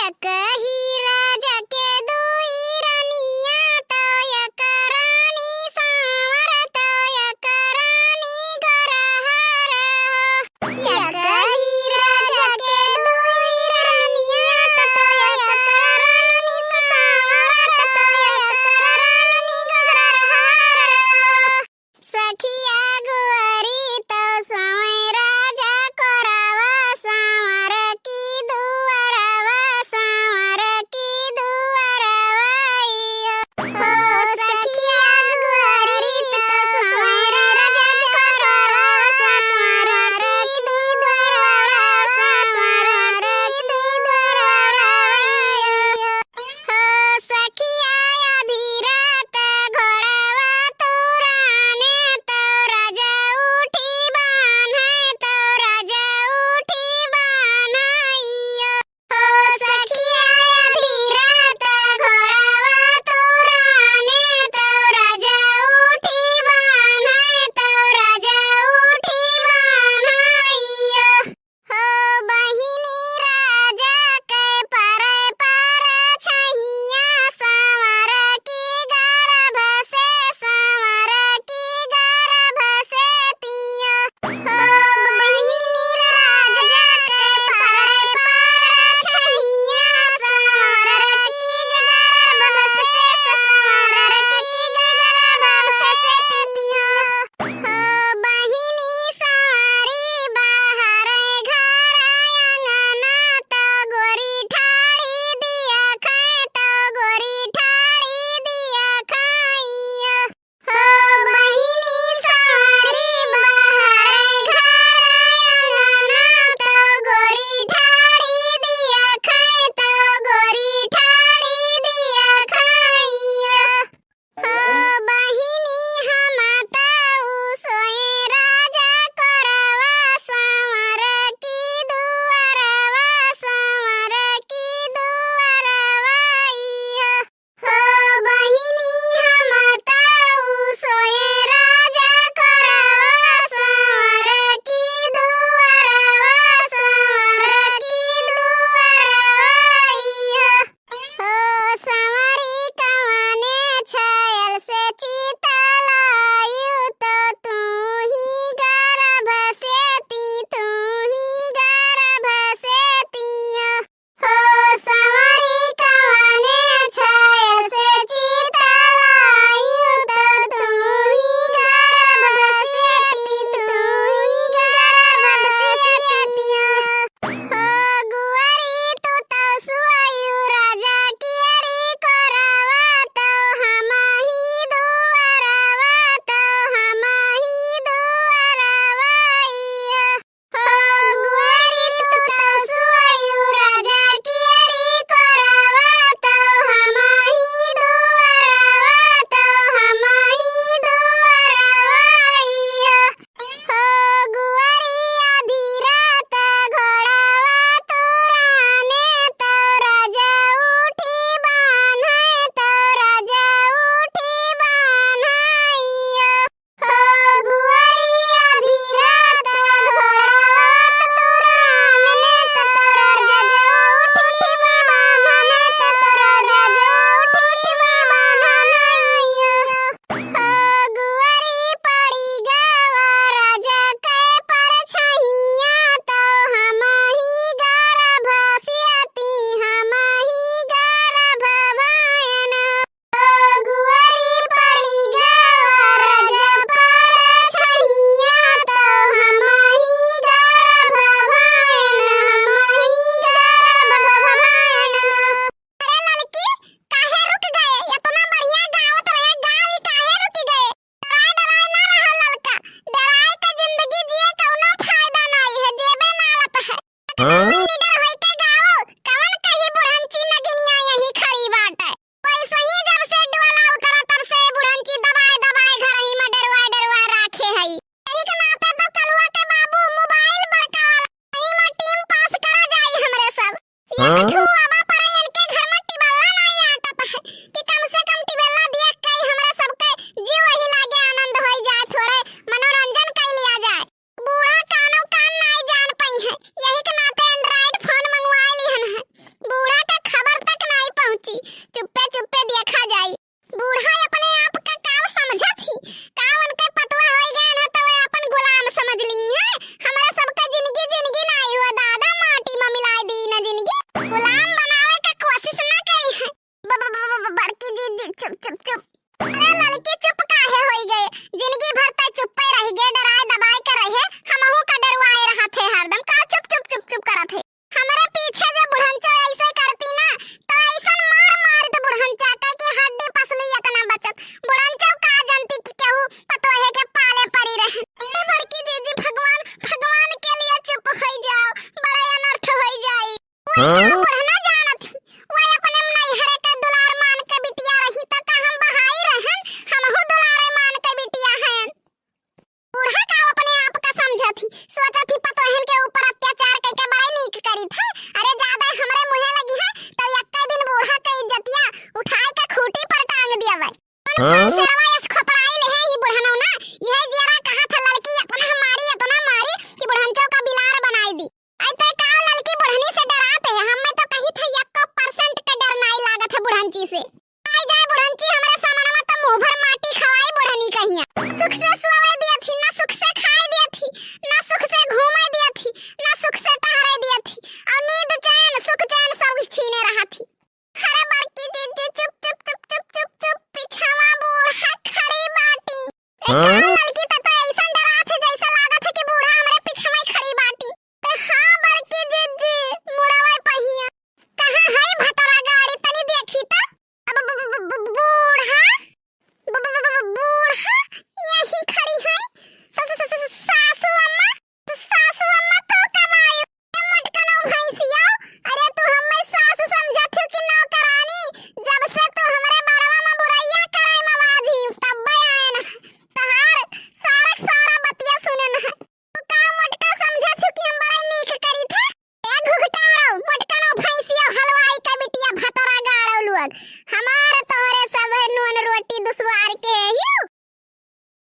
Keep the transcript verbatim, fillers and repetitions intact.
एक ही राजा के दुई रनिया, तो एक रानी सांवर, तो एक रानी गोरहर हो। एक ही राजा के दुई रनिया, तो एक रानी सांवर, तो एक रानी गोरहर हो। सखिया गुअरी तो सांवरे राजा कोरवा, सांवर की दुअरवा, सांवर की दुअरवा ई हो। हो सखिया गुअरी तो सांवरे राजा कोरवा, सांवर की दुअरवा, सांवर की दुअरवा ई हो। हो सखिया आधी रात घोड़वा तुराने, तो राजा उठी बान्हे, तो राजा उठी बान्हे ई हो। हो सखिया आधी रात घोड़वा तुराने, तो राजा उठी बान्हे, तो राजा उठी बान्हे ई हो। हो बहिनी राजा के परे पर छहिया, सांवर की गर्भ से, सांवर की गर्भ से तिया। हो बहिनी राजा के परे पर छहिया, सांवर की गर्भ से, सांवर की गर्भ से तिया। हो बहिनी सारी बाहर घर अंगना, तो गोरी ठाड़ी दिया खाए, तो गोरी ठाड़ी दिया खाइया। हो बहिनी सारी बाहर घर अंगना, तो गोरी ठाड़ी दिया खाए, तो गोरी ठाड़ी दिया खाइया। हो बहिनी हम तऊ सोए राजा कोरवा, सांवर की दुअरवा, सांवर की दुअरवा ई हो। हो बहिनी हम तऊ सोए राजा कोरवा, सांवर की दुअरवा, सांवर की दुअरवा ई हो। हो सांवरी कवने छायल से चितलायु, तो तू ही गर्भ से ती, तू ही गर्भ से तिया। हो सांवरी कवने छायल से चितलायु, तो तू ही गर्भ से ती, तू ही गर्भ से तिया। हो गुअरी तू तो सुअयु राजा कियरी कोरवा, तो हम ही दुअरवा, तो हम ही दुअरवा ई हो। हो गुअरी तू तो सुअयु राजा कियरी कोरवा, तो हम ही दुअरवा, तो हम ही दुअरवा ई हो। हो गुअरी आधी रात घोड़वा तुराने, तो राजा उठी बान्हे, तो राजा उठी बान्हे ई हो। हो गुअरी आधी रात घोड़वा तुराने, तो राजा उठी बान्हे, तो राजा उठी बान्हे ई हो। हो गुअरी पड़ी गवा राजा के परछाइया, तो हम ही गर्भ से ती, हम ही गर्भ भयन। हो गुअरी पड़ी गवा राजा परछाइया, तो हम ही गर्भ भयन, हम ही गर्भ भयन। अरे ललकी, काहे रुक गए? इतना बढ़िया गावत रहे, गावी काहे रुक गए? डराए, डराए ना रहो ललका, डराए के जिंदगी जिए कौनो फायदा नाई है, जेबे ना लत है। हाँ? निडर होई के गाओ, कवन कही बुढ़ंची नगिनिया यहीं खड़ी बाटे। वैसे ही जब से डोला उतरा तब से बुढ़ंची दबाए, दबाए घर ही में डरवाए, डरवाए राखे हई। यही के नाते तो कलुआ के बाबू मोबाइल बड़का वाला, यही में टीम पास करा जाई हमरे सब। हाँ? एक ठो आवा पर इनके घर में टिबल्ला नाई आटत है कि कम से कम टिबल्ला दिया कई हमरा सबके जीव वही लागे आनंद होई जाए, थोड़े मनोरंजन कई लिया जाए। बूढ़ा कानो कान नाई जान पई है, यही के नाते Android फोन मंगवा लिहन है। बूढ़ा के हाँ? बुढ़ना जानत ही, वह अपने नैहरे के दुलार मान के बिटिया रही, त का हम बहाई रहन, हमहू दुलारे मान के बिटिया हन। बूढ़ा का अपने आप का समझत ही, सोचत ही पतोहन के ऊपर अत्याचार कइके बड़ा नीक करित है। अरे ज्यादा हमरे मुँहे लगी है, तो एक्के दिन बूढ़ा के इज्जतिया उठाए के खूंटी पर टांग दियावे। हाँ? सरवा यस खोपड़ाई ले है ही बुढ़नौ ना, यह जियरा कहा था लड़की इतना मारी, इतना मारी कि बुढ़नचो का बिलार बनाई दी। ऐसे का लड़की बुढ़नी से डरात है, हमें तो कही था यक्को परसेंट का डर नाई लागत है बुढ़नची से। आई जाए बुढ़नची हमरे सामनवा तो मुंह भर माटी खवाई बुढ़नी कहिया। सुख से सोवे दियत ही, ना सुख से खाए दियत ही, ना सुख से घूमे दियत ही, ना सुख से टहरे दियत ही। और नींद चैन, सुख चैन सब छीने रहत ही। अरे बड़की जिज्जी, चुप, चुप, चुप, चुप, चुप, चुप, पिछवा बूढ़ा खड़ी बाटी। ए, हाँ? का लड़की त, त ऐसन डरात है, जैसे लागत है कि बूढ़ा हमरे पिछवा ही खड़ी बाटी। ए, हाँ बड़की जिज्जी, मुड़वा पहिया। कहाँ है भतरा गाड़ी, तनी देखी त। अब ब-, ब-, ब-, ब-, बूढ़ा, ब-, ब-, ब-, ब-, बूढ़ा यही खड़ी है। स-, स-, स-, स-, सासू अम्मा, सासू अम्मा तो कब आयो? ए मोटकनो भैंसियो, अरे तू हमें सासू समझत हो कि नौकरानी? जब से तू हमरे बरवा में बुरैया करे में बाजी, तब आयन। तहार सारा सारा बतिया सुनन है। तू का मोटका समझत हो कि हम बड़ा नीक करी थे? ए घुघटारो, मोटकनो भैंसियो, हलवाई का बिटिया, भतरा गाड़ो लोग। हमार तोहरे सब नून रोटी दुश्वार